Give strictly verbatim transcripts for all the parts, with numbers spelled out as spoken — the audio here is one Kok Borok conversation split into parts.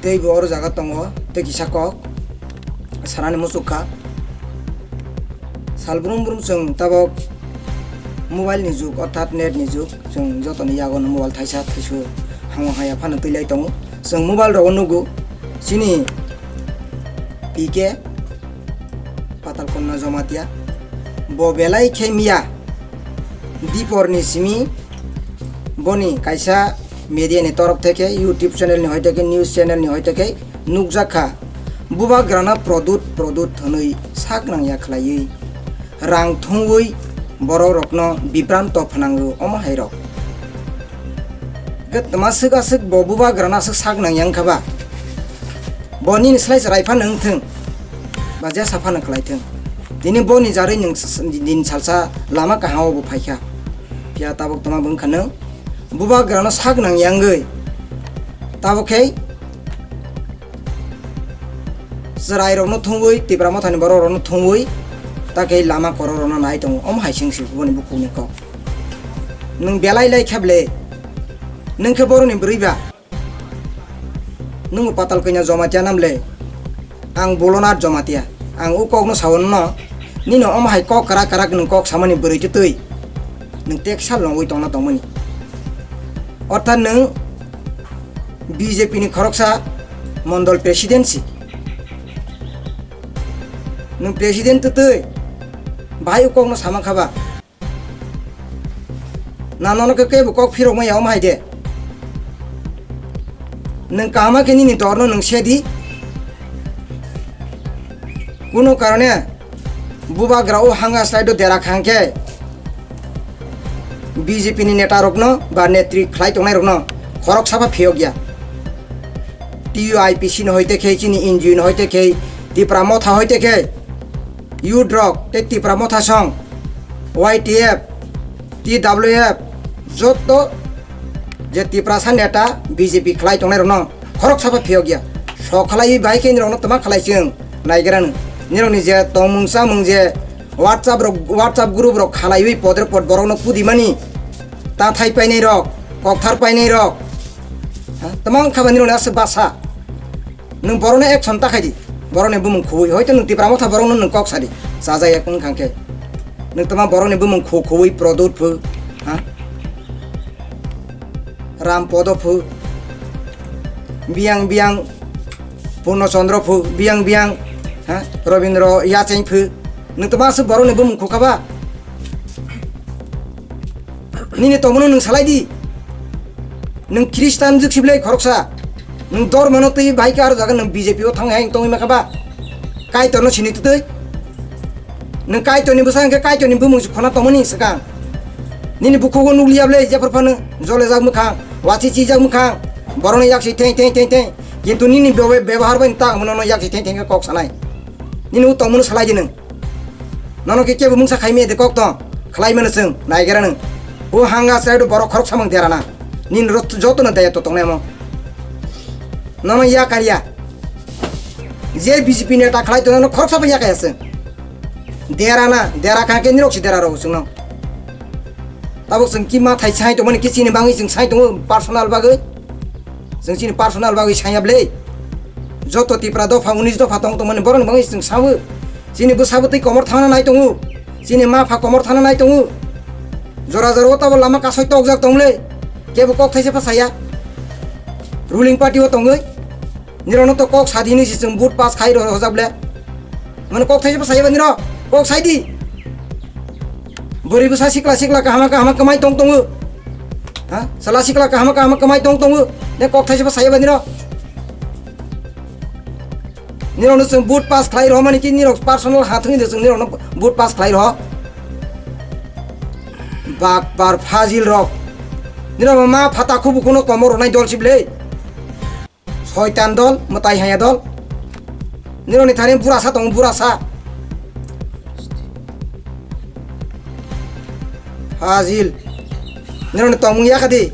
Teibo oro jaga tongo, tei kisa kok sanani muchuk kha. Sal brum brum chwng tabok mobile ni jug, orthat net ni jug, chwng jotoni yago no mobile thaisa thaisu hango haya phano twi lai tongo. Chwng mobile rogo nugo, chini P K Patal Konna Jamatia, bo belai khe miya dipor ni simi boni kaisa media ni torok theke, YouTube channel ni hoi theke, news channel ni hoi theke nukjak kha. Bubagrano product, product hwnwi sak nangya khlaiwi rang thumwi borok rokno bibranto phnango omo hai rok. Hwnkhe twma swk aswk bo bubagrano aswk sak nangya wngkha ba? Bo nini slai chwrai phano wngthwng, ba jesa phano khlai thwng. Tini boni jarwi nwng s-, s-, din salsa lama kaham o bo phaikha. Phiya tabuk twma bo wngkha nwng bubagrano sak nangya wngwi. Tabuk khe chwrai rokno thumwi, Tipra Mothani borok rokno thumwi, ta khe lama korok rokno nai tongo. Omo hai se wngsi boni bukhukni kok. Nwng belai lai khe ble, nwng khe borokni bwrwi ba? Nwng Patal Kanya Jamatia nam le? Ang Bolonat Jamatia. Ang o kokno sao nw. Nini omo hai kok kwrak kwrak nwng kok samani bwrwi twi twi. Nwng tek sal nongwi tongna tongmani. Orthat nwng B J P ni khoroksa mondol president si. Nwng president twi twi. Bahai o kokno sama kha ba? Na nono khe kebo kok phirok maya omo hai de. Nwng kaham khe nini dorno nwng se di. Kuno karone bubagra o hanga slai do dera khang khe B J P ni neta rokno ba netri khlai tongnai rokno khorok sapa phiyok ya. T U I P C no hoite khe chini N G O no hoite khe Tipra Motha hoite khe youth rok tei Tipra Motha song Y T F, T W F, joto je Tiprasa neta B J P khlai tongnai rokno khorok sapa phiyok ya. Sok khlaiwi bai khe nirokno twma khlai chwng naigra nw. Nirokni je tongmung chamung je WhatsApp rok, WhatsApp group rok khalaiwi podre pod borokno pudimani ta thai painai rok, kokthar painai rok. Ha? Twma wngkha ba nirokni aswk basa. Nwng borokno action ta khai di. Borokni bumung khuwi. Hoito nwng Tipra Motha borokno nwng kok sa di. Chajak ya wng kha khe. Nwng twma borokni bumung khu khuwi product phu. Ha? Ram Podo phu. Biyang biyang Purno Chandra phu. Biyang biyang, ha? Robindro Yacheng phu. Nwng twma aswk borokni bumung khu kha ba? Nini tongmano nwng salai di. Nwng Khristan jwk siblai khoroksa. Nwng dormano twi bai khe aro jaga nwng B J P o thang hai tongwi makha ba? Kaitorno sini twtwi. Nwng Kaitorni bwsa hwnkhe Kaitorni bumung se khona tongmani swkang. Nini bukhugo nukliya ble jephru phano jolejak mwkhang, wachi chijak mwkhang. Borokno yak si theng theng theng theng. Kintu nini bebe-, bebohar bai ta hwnwi nono yak si theng theng khe kok sanai. Nini o tongmano salai di nwng. Nono khe kebo mungsa khaimaya de kok tong. Khlai mano chwng, naigra nwng. O hanga chwrai do borok khorok samung derana. Nini rot joto no daya to tongnai mo. Nono ya karya. Je B J P neta khlai to nono khorok sabo ya kaya chwng. Derana, dera kha khe nirok si dera rok chwngno. Tabuk chwng ki ma thai sai tongmani ki chini bangwi chwng sai tongo personal bagwi. Chwng chini personal bagwi sanya ble. Joto Tipra dopha unis dopha tong tongmani borokni bagwi chwng sawo. Chini bwsa bwtwi komor thangna nai tongo. Chini ma pha komor thangna nai tongo. Jora jora o tabo lama kasoi tokjak tong ble. Kebo kok thaisa pha saya. Ruling party o tongwi. Nirokno to kok sadi hinwi se chwng vote pass khai rw hojak ble. Mane kok thaisa pha saya ba nirok. Kok sai di. Bwrwi bwsa sikla sikla kahama kahama kwmai tong tongo. Ha? Sala sikla kahama kahama kwmai tong tongo. Ne kok thaisa pha saya ba nirok. Nirokno chwng vote pass khlai rw mani ki nirok personal ha thwngwi de chwng nirokno vote pass khlai rw. Bakpar fajil rok. Nirok ma phata khubu kuno komor rwnai dol sible. Soitan dol, mwtai haya dol. Nirokni thani burasa tongo, burasa. Fajil. Nirokni tongmung yakha di.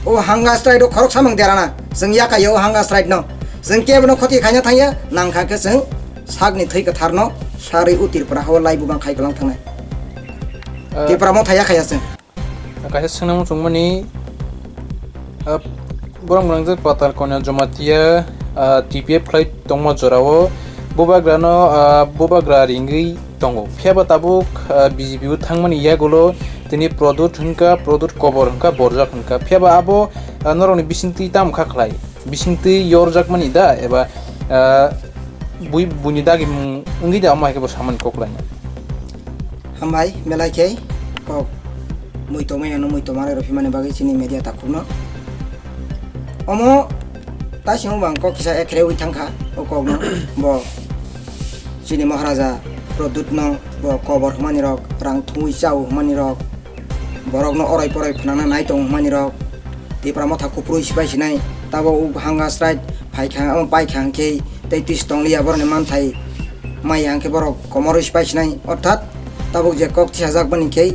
O hanga strike rok khorok samung derana. Chwng yakha ya o hanga strike no. Chwng kebo no khoti khaina thangya, nang kha khe chwng sakni thwi kwthar no sarwi o Tripura hao lai bubang khai kwlang thangnai. Ah. Tripura mo thaya khaya chwng. Kaisa swnamung chwngmani, ah, Borok mwnangjak Patal Konya Jamatia, ah, T P F khlai tongma jorao bubagrano, ah, bubagra ringwi tongo. Phiya ba tabuk, ah, B J P o thangmani yagulo tini Pradyut hwnka, Pradyut kobor hwnka, borjak hwnka. Phiya ba abo, ah, norokni bisingtwi tamo kha khlai? Bisingtwi yorjakmani da eba, ah, bui-, buini dagimung wngwi da omo hai khe bo samani kok laina? Hambai, belai khe kok mui tongmani ano mui tongma rok phimani bagwi chini media takhukno. Omo taisingbo bang kok kisa ekrewi thangkha o kokno. Bo chini Maharaja Pradyutno bo kobor hwnmani rok, rang thumwi chao hwnmani rok, borokno orai porai phnangna nai tongo hwnmani rok, Tipra motha kuphuru sipai sinai, tabo uk hanga srait phaikha, omo paikha hwnkhe tei twi tonglia borokni manthai maya hwnkhe borok komorwi sipai sinai. Orthat tabuk je kok thiyajak boni khe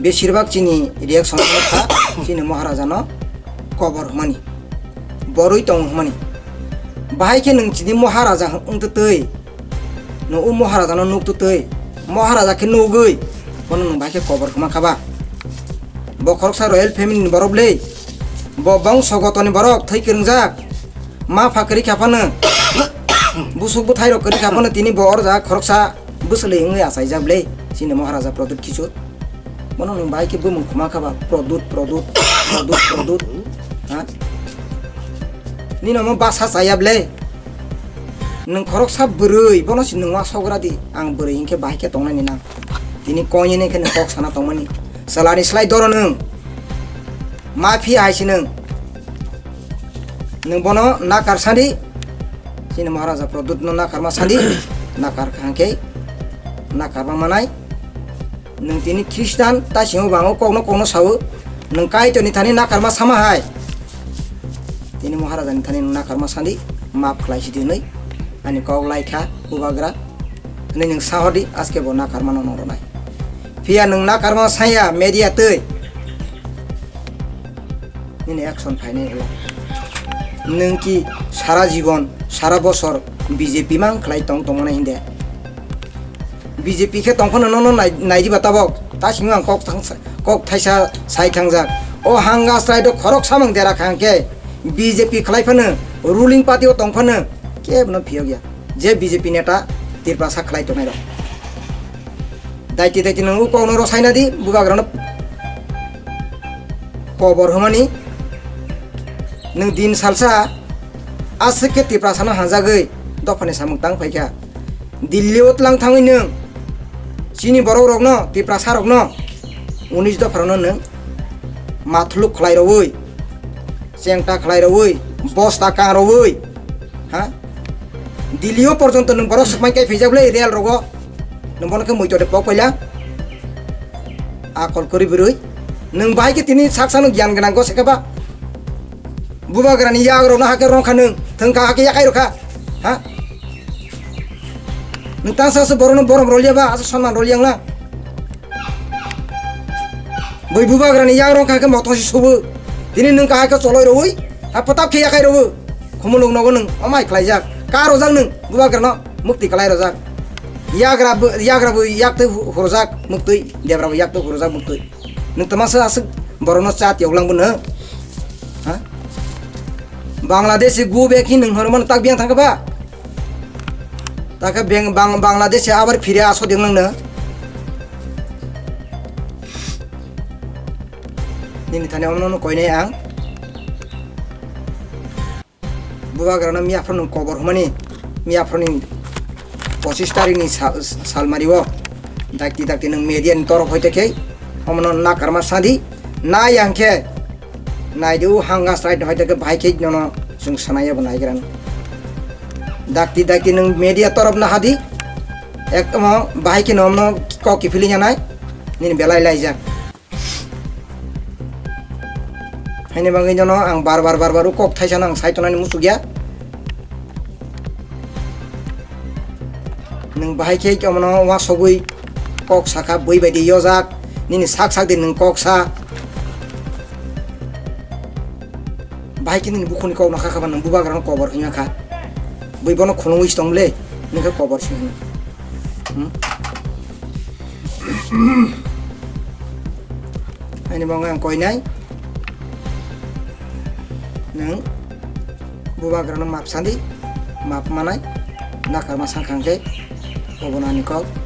besirbak chini reaction wngkha chini Maharajano kobor hwnmani, borwi tongo hwnmani. Bahai khe nwng chini Maharaja wngtwtwi, nwng o Maharajano nuktwtwi, Maharaja khe nugwi bono nwng bahai khe kobor hwnma kha ba? Bo khoroksa royal family ni borok le, bo bongso gotoni borok thwi kwrwngjak. Ma pha kwrwi kha phano, busuk bwthai rok kwrwi kha phano tini bo oro jaga khoroksa bwswlwi wngwi achaijak ble chini Maharaja Pradyut Kishore. Bono nwng bahai khe bumung khuma kha ba Pradyut, Pradyut, Pradyut, Pradyut. Ha? Nini omo basa chaya ble. Nwng khoroksa bwrwi, bono se nwng uansuk gra di. Ang bwrwi hinkhe bahai khe tongnani nang. Tini koi nini khe nwng kok sana tongmani. Chwlani slai doro nwng. Mafia hai se nwng. Nwng bono nakar sadi. Chini Maharaja Pradyutno nakarma sadi. Nakar kha hwnkhe nakarma manai. Nwng tini Khristan ta simo bango kokno kokno sao. Nwng Kaitorni thani nakarma sama hai. Tini Maharajani thani nwng nakarma sadi. Map khlai sidi hwnwi. Ani kok lai kha bubagra. Hwnwi nwng sahodi aske bo nakarma no nong ronai. Phiya nwng nakarma saya media twi. Nini action phainai ulo. Nwng ki sara jibon, sara bosor B J P mang khlai tong tongmani hinde. B J P khe tongphano nono nai, nai diba tabok. Ta singno ang kok thang, kok thaisa sai thangjak. O hanga srai do khorok samung dera khangkhe B J P khlai phano, ruling party o tong phano kebono phiyok ya. Je B J P neta Tiprasa khlai tongnai rok. Daiti daiti nwng o kokno rosaina di, bubagrano kobor hwnmani. Nwng din salsa aswk khe Tiprasano hanjagwi dophani samung tang phaikha. Dilli o tlang thangwi nwng chini borok rokno, Tiprasa rokno unis dopharokno nwng mathluk khlai rwui, chengta khlai rwui, bosta kang rwui, ha? Dilli o porjonto nwng borok swkmai kai phaijak le rel rogo. Nwng bono khe muitor de pok paila. Akol kwrwi bwrwi. Nwng bahai khe tini sak sakno giyan gwnang go se khe ba. Bubagrani yak rokno hakhe rong kha nwng, thwng kha hakhe yakai rw kha. Ha? Nwng tang sa se borokno borom rwliya ba, asa sonman rwliya wngna. Bui bubagrani yak rong kha khe motong si subu. Tini nwng kahai khe choloi rwui, ha pwtap khe yakai rwui. Khumulwng nogo nwng omai khlaijak. Ka rojak nwng bubagrano mukti kwlai rojak. Yagra bo, yagra bo yaktwi hu-, hurjak muktwi, debra bo yaktwi hurjak muktwi. Nwng twmasa aswk borokno chat yoklang bo nwng. Ha? Bangladeshi go back hi nwng hwnwi mano tak biyang thangkha ba? Takhe beng-, bang-, Bangladesh se abar phire aso denglang no. Nini thani omono no koinai ang. Bubagrano miyaphro nung kobor humani, miyaphro ni pochis tarik ni sal, salmari o. Dakti dakti nung media ni torok hoite khe omono nakarma sadi. Na yang khe Naidi o hanga side hoite khe bahai khe nono chwng sanai abo naigrano. Dakti dakti nwng media torop no hadi. Ekdom bahai khe nono kok kiphilwi nai. Nini belai laijak. Haini bagwi nono ang bar bar bar bar o kok thaisa no ang sai tonani muchukya. Nwng bahai khe omono uansugwi kok sakha, bui bai di yojak, nini sak sak di nwng kok sa. Bahai khe nini bukhukni kok no kha kha ba nwng bubagrano kobor hwnwi kha. Bui bono khulungwi se tong le, nwng khe kobor se hwnwi. Hmm? Ani bo wngkha ang koinai. Nwng bubagrano map sadi, map manai, nakarma sankha hwnkhe obono ani kok.